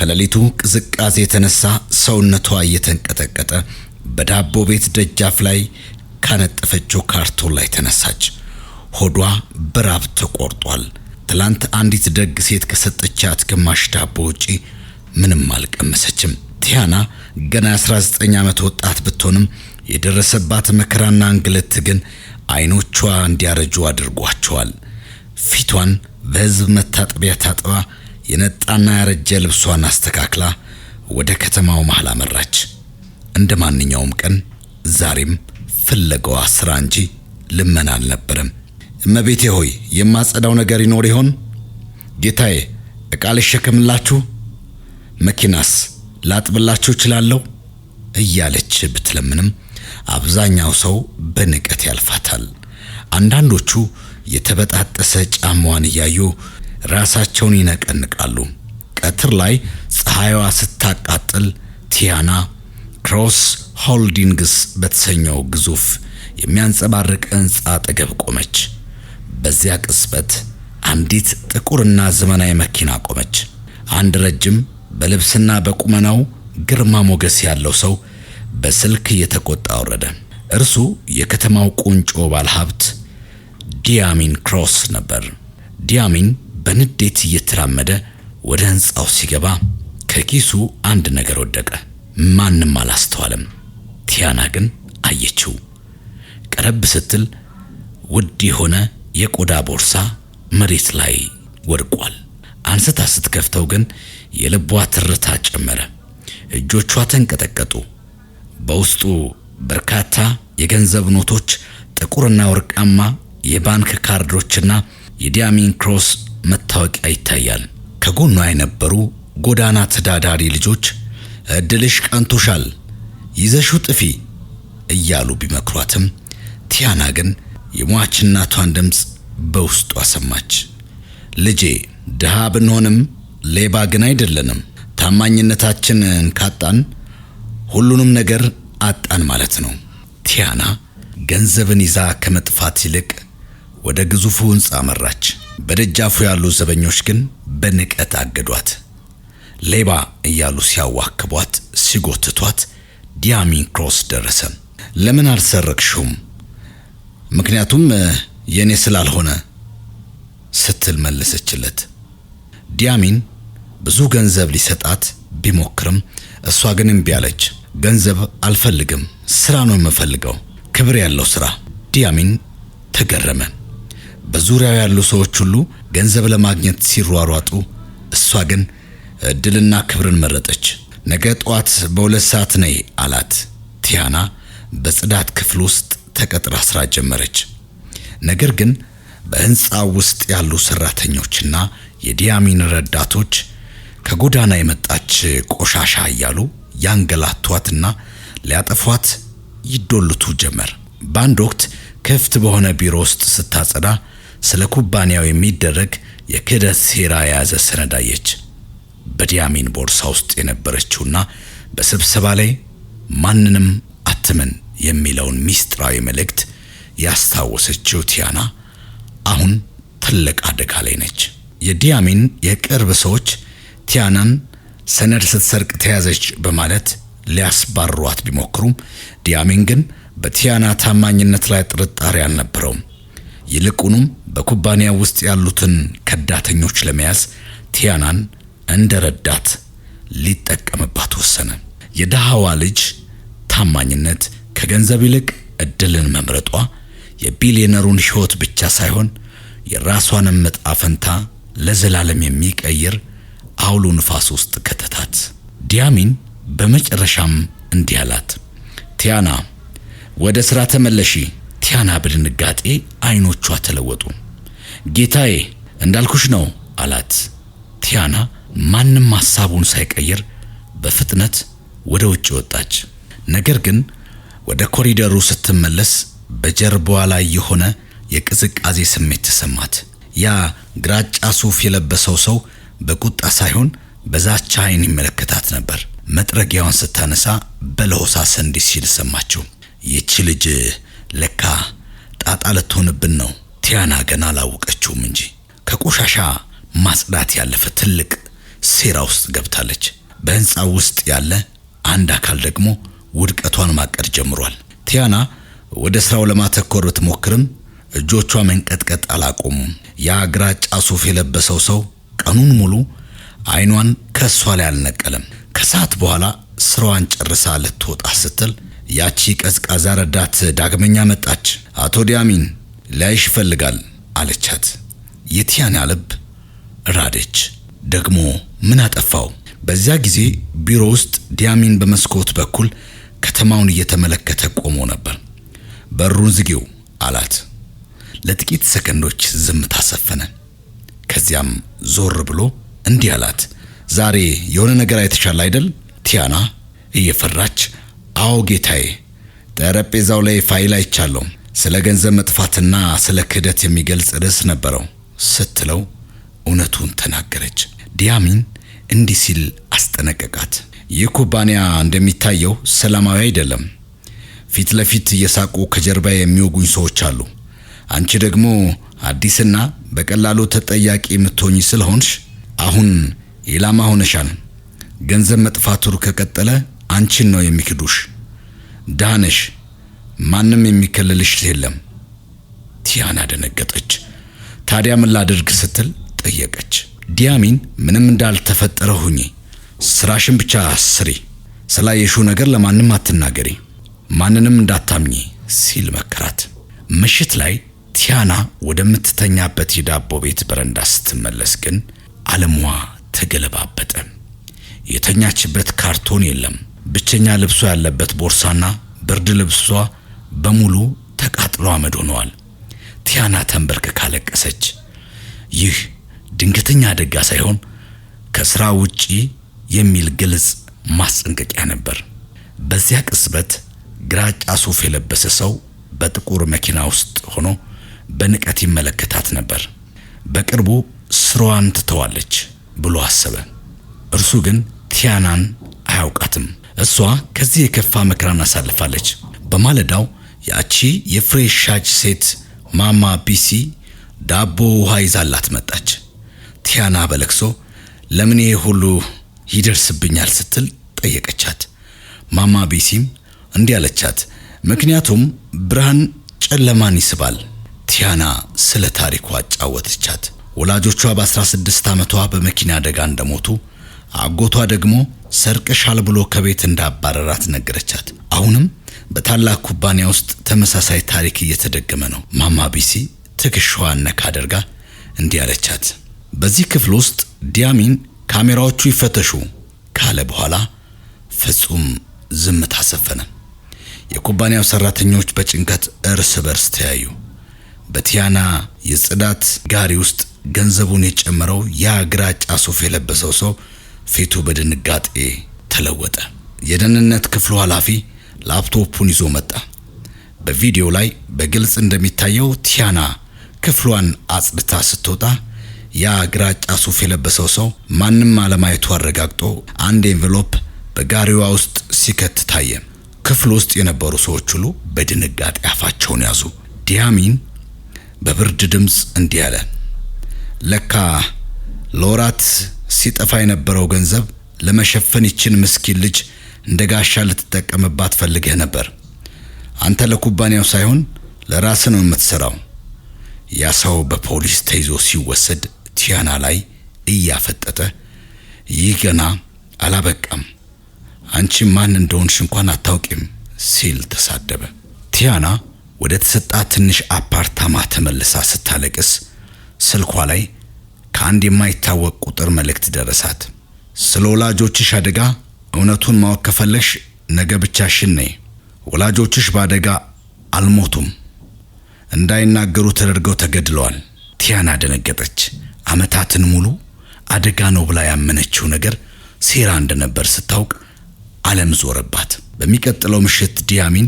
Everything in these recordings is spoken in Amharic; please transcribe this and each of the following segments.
ከሌሊቱ ቅዝቃዜ የተነሳ ሰውነቷ እየተንቀጠቀጠ በዳቦ ቤት ደጃፍ ላይ ካነጠፈችው ካርቶን ላይ ተነሳች። ሆዷ በራብ ተቆርጧል። ትላንት አንዲት ደግ ሴት ከሰጠቻት ግማሽ ዳቦ ውጪ ምንም አልቀመሰችም። ቲያና ገና 19 ዓመት ወጣት ብትሆንም የደረሰባት መከራና እንግልት ግን አይኖቿ እንዲያረጁ አድርጓቸዋል። ፊቷን በሕዝብ መታጠቢያ ታጥባ የነጣና ያረጀ ልብሷን አስተካክላ ወደ ከተማው መሃል አመራች። እንደ ማንኛውም ቀን ዛሬም ፍለጋዋ ስራ እንጂ ልመና አልነበረም። እመቤቴ ሆይ፣ የማጸዳው ነገር ይኖር ይሆን? ጌታዬ፣ ዕቃ ልሸከምላችሁ? መኪናስ ላጥብላችሁ እችላለሁ? እያለች ብትለምንም አብዛኛው ሰው በንቀት ያልፋታል። አንዳንዶቹ የተበጣጠሰ ጫማዋን እያዩ ራሳቸውን ይነቀንቃሉ። ቀትር ላይ ፀሐይዋ ስታቃጥል ቲያና ክሮስ ሆልዲንግስ በተሰኘው ግዙፍ የሚያንጸባርቅ ሕንፃ አጠገብ ቆመች። በዚያ ቅጽበት አንዲት ጥቁርና ዘመናዊ መኪና ቆመች። አንድ ረጅም፣ በልብስና በቁመናው ግርማ ሞገስ ያለው ሰው በስልክ እየተቆጣ ወረደ። እርሱ የከተማው ቁንጮ ባለሀብት ዲያሚን ክሮስ ነበር። ዲያሚን በንዴት እየተራመደ ወደ ሕንፃው ሲገባ ከኪሱ አንድ ነገር ወደቀ። ማንም አላስተዋለም። ቲያና ግን አየችው። ቀረብ ስትል ውድ የሆነ የቆዳ ቦርሳ መሬት ላይ ወድቋል። አንስታ ስትከፍተው ግን የልቧ ትርታ ጨመረ። እጆቿ ተንቀጠቀጡ። በውስጡ በርካታ የገንዘብ ኖቶች፣ ጥቁርና ወርቃማ የባንክ ካርዶችና የዲያሚን ክሮስ መታወቂያ ይታያል። ከጎኗ የነበሩ ጎዳና ተዳዳሪ ልጆች እድልሽ ቀንቶሻል፣ ይዘሽው ጥፊ እያሉ ቢመክሯትም ቲያና ግን የሟች እናቷን ድምፅ በውስጧ ሰማች። ልጄ፣ ድሃ ብንሆንም ሌባ ግን አይደለንም። ታማኝነታችንን ካጣን ሁሉንም ነገር አጣን ማለት ነው። ቲያና ገንዘብን ይዛ ከመጥፋት ይልቅ ወደ ግዙፉ ሕንፃ አመራች። በደጃፉ ያሉ ዘበኞች ግን በንቀት አገዷት። ሌባ እያሉ ሲያዋክቧት፣ ሲጎትቷት ዲያሚን ክሮስ ደረሰ። ለምን አልሰረቅሽውም? ምክንያቱም የኔ ስላልሆነ ስትል መለሰችለት። ዲያሚን ብዙ ገንዘብ ሊሰጣት ቢሞክርም እሷ ግን እምቢ አለች። ገንዘብ አልፈልግም፣ ስራ ነው የምፈልገው፣ ክብር ያለው ስራ። ዲያሚን ተገረመ። በዙሪያው ያሉ ሰዎች ሁሉ ገንዘብ ለማግኘት ሲሯሯጡ፣ እሷ ግን እድልና ክብርን መረጠች። ነገ ጠዋት በ2 ሰዓት ነይ አላት። ቲያና በጽዳት ክፍል ውስጥ ተቀጥራ ስራ ጀመረች። ነገር ግን በህንፃው ውስጥ ያሉ ሰራተኞችና የዲያሚን ረዳቶች ከጎዳና የመጣች ቆሻሻ እያሉ ያንገላቷትና ሊያጠፏት ይዶልቱ ጀመር። በአንድ ወቅት ክፍት በሆነ ቢሮ ውስጥ ስታጸዳ ስለ ኩባንያው የሚደረግ የክህደት ሴራ የያዘ ሰነድ አየች። በዲያሚን ቦርሳ ውስጥ የነበረችውና በስብሰባ ላይ ማንንም አትመን የሚለውን ሚስጥራዊ መልእክት ያስታወሰችው ቲያና አሁን ትልቅ አደጋ ላይ ነች። የዲያሚን የቅርብ ሰዎች ቲያናን ሰነድ ስትሰርቅ ተያዘች በማለት ሊያስባሯት ቢሞክሩም ዲያሚን ግን በቲያና ታማኝነት ላይ ጥርጣሬ አልነበረውም። ይልቁንም በኩባንያ ውስጥ ያሉትን ከዳተኞች ለመያዝ ቲያናን እንደ ረዳት ሊጠቀምባት ወሰነ። የድሃዋ ልጅ ታማኝነት ከገንዘብ ይልቅ እድልን መምረጧ የቢሊዮነሩን ሕይወት ብቻ ሳይሆን የራሷንም ዕጣ ፈንታ ለዘላለም የሚቀይር አውሎ ንፋስ ውስጥ ከተታት። ዲያሚን በመጨረሻም እንዲህ አላት፣ ቲያና፣ ወደ ሥራ ተመለሺ። ቲያና በድንጋጤ አይኖቿ ተለወጡ። ጌታዬ፣ እንዳልኩሽ ነው አላት። ቲያና ማንም ሐሳቡን ሳይቀይር በፍጥነት ወደ ውጭ ወጣች። ነገር ግን ወደ ኮሪደሩ ስትመለስ በጀርባዋ ላይ የሆነ የቅዝቃዜ ስሜት ተሰማት። ያ ግራጫ ሱፍ የለበሰው ሰው በቁጣ ሳይሆን በዛቻ አይን ይመለከታት ነበር። መጥረጊያዋን ስታነሳ በለሆሳስ እንዲህ ሲል ሰማችው። ይቺ ልጅ ለካ ጣጣ ልትሆንብን ነው። ቲያና ገና አላወቀችውም እንጂ ከቆሻሻ ማጽዳት ያለፈ ትልቅ ሴራ ውስጥ ገብታለች። በህንፃው ውስጥ ያለ አንድ አካል ደግሞ ውድቀቷን ማቀድ ጀምሯል። ቲያና ወደ ስራው ለማተኮር ብትሞክርም እጆቿ መንቀጥቀጥ አላቆሙም። ያ ግራጫ ሱፍ የለበሰው ሰው ቀኑን ሙሉ አይኗን ከእሷ ላይ አልነቀለም። ከሰዓት በኋላ ስራዋን ጨርሳ ልትወጣ ስትል ያቺ ቀዝቃዛ ረዳት ዳግመኛ መጣች። "አቶ ዲያሚን ሊያይሽ ይፈልጋል" አለቻት። የቲያና ልብ ራደች። ደግሞ ምን አጠፋው? በዚያ ጊዜ ቢሮ ውስጥ ዲያሚን በመስኮት በኩል ከተማውን እየተመለከተ ቆሞ ነበር። "በሩን ዝጊው" አላት። ለጥቂት ሰከንዶች ዝምታ ሰፈነ። ከዚያም ዞር ብሎ እንዲህ አላት፣ "ዛሬ የሆነ ነገር አይተሻል አይደል?" ቲያና እየፈራች "አዎ ጌታዬ፣ ጠረጴዛው ላይ ፋይል አይቻለሁ። ስለ ገንዘብ መጥፋትና ስለ ክህደት የሚገልጽ ርዕስ ነበረው" ስትለው እውነቱን ተናገረች። ዲያሚን እንዲህ ሲል አስጠነቀቃት። "ይህ ኩባንያ እንደሚታየው ሰላማዊ አይደለም። ፊት ለፊት እየሳቁ ከጀርባ የሚወጉኝ ሰዎች አሉ። አንቺ ደግሞ አዲስና በቀላሉ ተጠያቂ የምትሆኚ ስለሆንሽ አሁን ኢላማ ሆነሻል። ገንዘብ መጥፋቱ ከቀጠለ አንቺን ነው የሚክዱሽ። ድሃ ነሽ፣ ማንም የሚከልልሽ የለም።" ቲያና ደነገጠች። "ታዲያ ምን ላድርግ?" ስትል ጠየቀች። ዲያሚን "ምንም እንዳልተፈጠረ ሁኚ፣ ስራሽን ብቻ ስሪ፣ ስላየሽው ነገር ለማንም አትናገሪ፣ ማንንም እንዳታምኚ" ሲል መከራት። ምሽት ላይ ቲያና ወደምትተኛበት የዳቦ ቤት በረንዳ ስትመለስ ግን ዓለሟ ተገለባበጠ። የተኛችበት ካርቶን የለም። ብቸኛ ልብሷ ያለበት ቦርሳና ብርድ ልብሷ በሙሉ ተቃጥሎ አመድ ሆነዋል። ቲያና ተንበርክካ አለቀሰች። ይህ ድንገተኛ አደጋ ሳይሆን ከስራ ውጪ የሚል ግልጽ ማስጠንቀቂያ ነበር። በዚያ ቅጽበት ግራጫ ሱፍ የለበሰ ሰው በጥቁር መኪና ውስጥ ሆኖ በንቀት ይመለከታት ነበር። በቅርቡ ስራዋን ትተዋለች ብሎ አሰበ። እርሱ ግን ቲያናን አያውቃትም። እሷ ከዚህ የከፋ መከራን አሳልፋለች። በማለዳው ያቺ የፍሬ ሻጭ ሴት ማማ ቢሲ ዳቦ ውሃ ይዛላት መጣች። ቲያና በለቅሶ "ለምን ይሄ ሁሉ ይደርስብኛል?" ስትል ጠየቀቻት። ማማ ቢሲም እንዲህ አለቻት፣ "ምክንያቱም ብርሃን ጨለማን ይስባል።" ቲያና ስለ ታሪኳ አጫወተቻት። ወላጆቿ በ16 ዓመቷ በመኪና አደጋ እንደሞቱ፣ አጎቷ ደግሞ ሰርቀሻል ብሎ ከቤት እንዳባረራት ነገረቻት። አሁንም በታላቅ ኩባንያ ውስጥ ተመሳሳይ ታሪክ እየተደገመ ነው። ማማ ቢሲ ትከሻዋን ነካ አድርጋ እንዲህ አለቻት፣ በዚህ ክፍል ውስጥ ዲያሚን "ካሜራዎቹ ይፈተሹ" ካለ በኋላ ፍጹም ዝምታ ሰፈነ። የኩባንያው ሰራተኞች በጭንቀት እርስ በርስ ተያዩ። በቲያና የጽዳት ጋሪ ውስጥ ገንዘቡን የጨመረው ያ ግራጫ ሱፍ የለበሰው ሰው ፊቱ በድንጋጤ ተለወጠ። የደህንነት ክፍሉ ኃላፊ ላፕቶፑን ይዞ መጣ። በቪዲዮ ላይ በግልጽ እንደሚታየው ቲያና ክፍሏን አጽድታ ስትወጣ ያ ግራጫ ሱፍ የለበሰው ሰው ማንም አለማየቱ አረጋግጦ አንድ envelope በጋሪዋ ውስጥ ሲከት ታየ። ክፍሉ ውስጥ የነበሩ ሰዎች ሁሉ በድንጋጤ አፋቸውን ያዙ። ዲያሚን በብርድ ድምፅ እንዲህ አለ፣ "ለካ ለወራት ሲጠፋ የነበረው ገንዘብ ለመሸፈን ይችን ምስኪን ልጅ እንደ ጋሻ ልትጠቀምባት ፈልገህ ነበር። አንተ ለኩባንያው ሳይሆን ለራስህ ነው የምትሰራው።" ያ ሰው በፖሊስ ተይዞ ሲወሰድ ቲያና ላይ እያፈጠጠ "ይህ ገና አላበቃም፣ አንቺ ማን እንደሆንሽ እንኳን አታውቂም" ሲል ተሳደበ። ቲያና ወደ ተሰጣት ትንሽ አፓርታማ ተመልሳ ስታለቅስ ስልኳ ላይ ከአንድ የማይታወቅ ቁጥር መልእክት ደረሳት። "ስለ ወላጆችሽ አደጋ እውነቱን ማወቅ ከፈለግሽ ነገ ብቻሽን ነይ። ወላጆችሽ በአደጋ አልሞቱም፣ እንዳይናገሩ ተደርገው ተገድለዋል።" ቲያና ደነገጠች። ዓመታትን ሙሉ አደጋ ነው ብላ ያመነችው ነገር ሴራ እንደነበር ስታውቅ ዓለም ዞረባት። በሚቀጥለው ምሽት ዲያሚን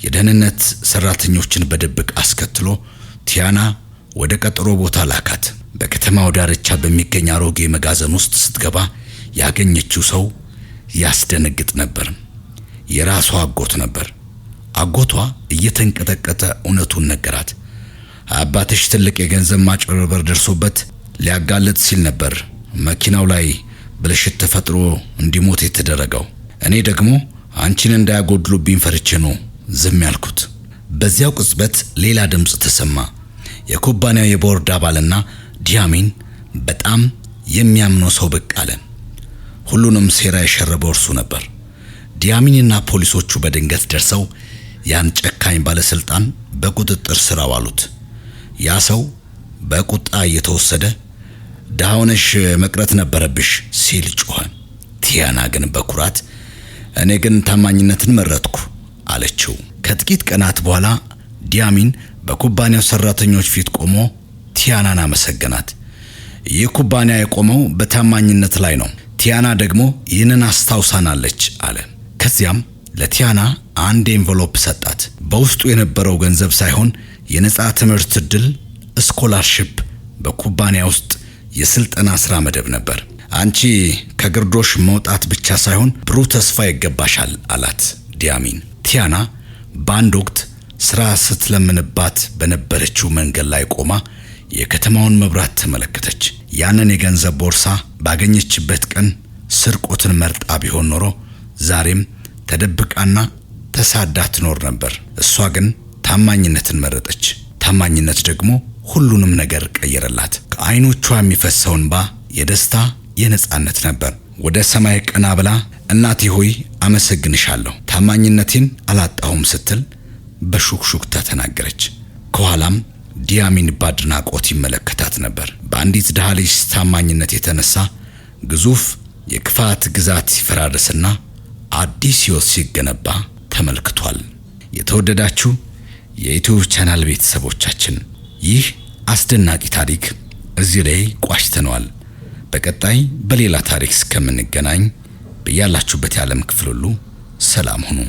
የደህንነት ሰራተኞችን በድብቅ አስከትሎ ቲያና ወደ ቀጠሮ ቦታ ላካት። በከተማው ዳርቻ በሚገኝ አሮጌ መጋዘን ውስጥ ስትገባ ያገኘችው ሰው ያስደነግጥ ነበር። የራሷ አጎት ነበር። አጎቷ እየተንቀጠቀጠ እውነቱን ነገራት። "አባትሽ ትልቅ የገንዘብ ማጭበርበር ደርሶበት ሊያጋልጥ ሲል ነበር መኪናው ላይ ብልሽት ተፈጥሮ እንዲሞት የተደረገው። እኔ ደግሞ አንቺን እንዳያጎድሉብኝ ፈርቼ ነው ዝም ያልኩት። በዚያው ቅጽበት ሌላ ድምፅ ተሰማ። የኩባንያው የቦርድ አባልና ዲያሚን በጣም የሚያምነው ሰው ብቅ አለ። ሁሉንም ሴራ የሸረበው እርሱ ነበር። ዲያሚንና ፖሊሶቹ በድንገት ደርሰው ያን ጨካኝ ባለስልጣን በቁጥጥር ስር አዋሉት። ያ ሰው በቁጣ እየተወሰደ ድሃ ሆነሽ መቅረት ነበረብሽ ሲል ጮኸ። ቲያና ግን በኩራት እኔ ግን ታማኝነትን መረጥኩ አለችው። ከጥቂት ቀናት በኋላ ዲያሚን በኩባንያው ሰራተኞች ፊት ቆሞ ቲያናን አመሰገናት። ይህ ኩባንያ የቆመው በታማኝነት ላይ ነው፣ ቲያና ደግሞ ይህንን አስታውሳናለች አለ። ከዚያም ለቲያና አንድ envelope ሰጣት። በውስጡ የነበረው ገንዘብ ሳይሆን የነፃ ትምህርት ዕድል scholarship፣ በኩባንያ ውስጥ የስልጠና ስራ መደብ ነበር። አንቺ ከግርዶሽ መውጣት ብቻ ሳይሆን ብሩህ ተስፋ ይገባሻል አላት ዲያሚን። ቲያና በአንድ ወቅት ስራ ስትለምንባት በነበረችው መንገድ ላይ ቆማ የከተማውን መብራት ተመለከተች። ያንን የገንዘብ ቦርሳ ባገኘችበት ቀን ስርቆትን መርጣ ቢሆን ኖሮ ዛሬም ተደብቃና ተሳዳ ትኖር ነበር። እሷ ግን ታማኝነትን መረጠች። ታማኝነት ደግሞ ሁሉንም ነገር ቀየረላት። ከዓይኖቿ የሚፈሰው እንባ የደስታ የነጻነት ነበር። ወደ ሰማይ ቀና ብላ እናቴ ሆይ አመሰግንሻለሁ፣ ታማኝነቴን አላጣሁም ስትል በሹክሹክታ ተናገረች። ከኋላም ዲያሚን በአድናቆት ይመለከታት ነበር። በአንዲት ድሃ ልጅ ታማኝነት የተነሳ ግዙፍ የክፋት ግዛት ሲፈራረስና አዲስ ሕይወት ሲገነባ ተመልክቷል። የተወደዳችሁ የ YouTube channel ቤተሰቦቻችን፣ ይህ አስደናቂ ታሪክ እዚህ ላይ ቋጭተነዋል። በቀጣይ በሌላ ታሪክ እስከምንገናኝ በያላችሁበት የዓለም ክፍል ሁሉ ሰላም ሁኑ።